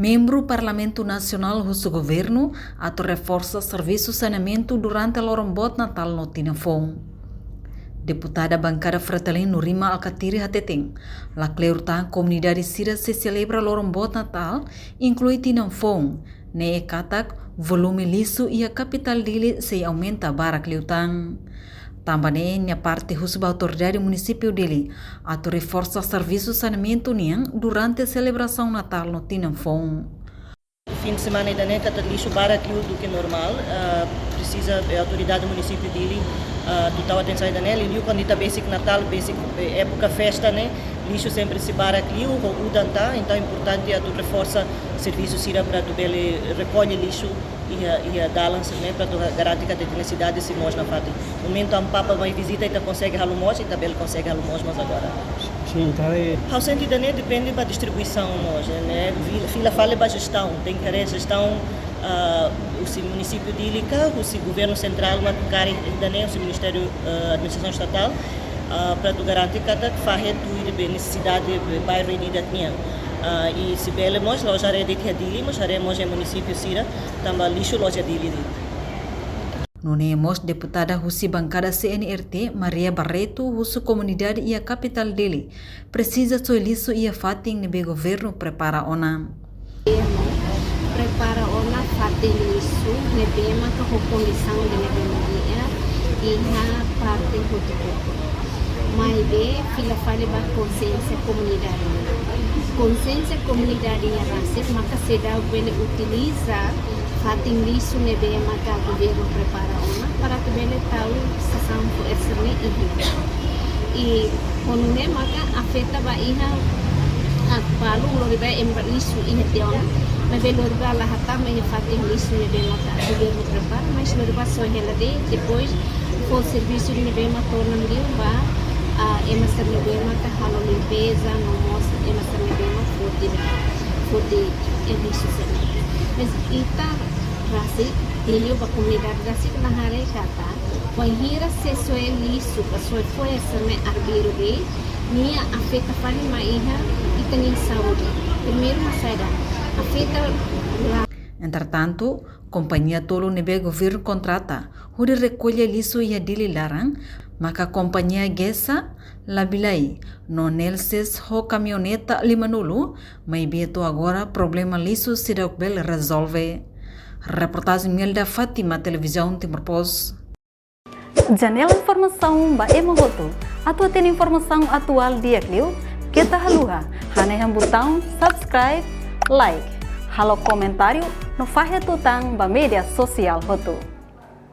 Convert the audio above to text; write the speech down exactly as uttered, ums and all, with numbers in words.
Membru Parlamentu Nasionál husu governu atu reforsa servisu saneamentu durante loron boot Natál no Tinan Foun. Deputada Bankada Fretilin Nurima Alkatiri hateten, lakleur tan komunidade sira sei selebra loron boot Natál, inklui Tinan Foun, ne'e katak volume lixu iha kapitál Dili sei aumenta barak liután. Tanba ne'e nia parte husu ba autoridade munisípiu Dili atu reforsa servisu saneamentu nian durante selebrasaun Natál no Tinan Foun. Fin de semana ida-ne'e katak lixu barak liu duké normál, ah, presiza, eh, autoridade munisípiu Dili, ah, atu tau atensaun ida-ne'e, liuliu kuandu ita besik Natál, besik, eh, époka festa ne'e, lixu sempre sei barak liu, ho udan tan, entaun importante atu reforsa servisu sira para atu bele rekolle lixu iha, iha dalan sira-ne'e para atu garante katak ita-nia sidade sei moos nafatin. Momentu ami papa mai vizita ita konsege halo moos, ita bele konsege halo moos, mas agora. Sin, entaun. Ha'u sente ida-ne'e depende ba distribuisaun mós, ne'e? Fila, fila fali ba jestaun, tenke haree jestaun, ah, husi munisípiu Dili ka, husi governu sentrál, mak karik ida-ne'e, husi Ministériu, ah, Administrasaun Estatál, ah, para atu garante katak fahe tuir nesesidade bairru ida-idak nian. Ah, i se bele mós, la'ós haree de'it iha Dili, mas haree mós iha munisípiu sira, tanba lixu la'ós iha Dili de'it. Nune'e mós deputada husi bankada C N R T, Maria Barreto, husu komunidade iha kapitál Dili presiza soe lixu iha fatin ne'ebé governu prepara ona. Prepara ona fatin lixu ne'ebé maka ho kondisaun ida ne'ebé mak iha, iha parte hotu-hotu. Maibé fila fali ba konsiénsia komunidade. Konsiénsia komunidade nian rasik maka seidauk bele utiliza fatin lixu ne'ebé maka governu prepara ona para atu bele tau sasán fo'er sira-ne'e iha. I ho nune'e maka afeta ba iha, ah, balun lori ba ema lixu iha tiha ona, maibé lori ba la hatama iha fatin lixu ne'ebé maka governu prepara, mas lori ba soe hela de'it, depois fó servisu ne'ebé mak torna liu ba, ah, ema sira ne'ebé maka halo limpeza, no mós ema sira ne'ebé mak foti, foti servisu sira-ne'e. Mas ita rasik, liuliu ba komunidade rasik la haree katak, bainhira sei soe lixu, ka soe fo'er sira-ne'e arbiru de'it, nia afeta fali mai iha ita-nia saúde. Primeiru mak saida, afeta la. Entretantu, kompañia tolu ne'ebé governu kontrata hodi rekolle lixu iha Dili laran, maka kompañia Gesa, Labilai, no Nelses ho kamioneta limanulu, maibé to'o agora problema lixu seidauk bele rezolve. Reportajen Melda Fátima, Televizaun Timor Post. Janela informasaun ba ema hotu. Atu hatene informasaun atuál di'ak liu, keta haluha hanehan butaun subscribe, like, halo komentáriu, no fahe tutan ba média sosiál hotu.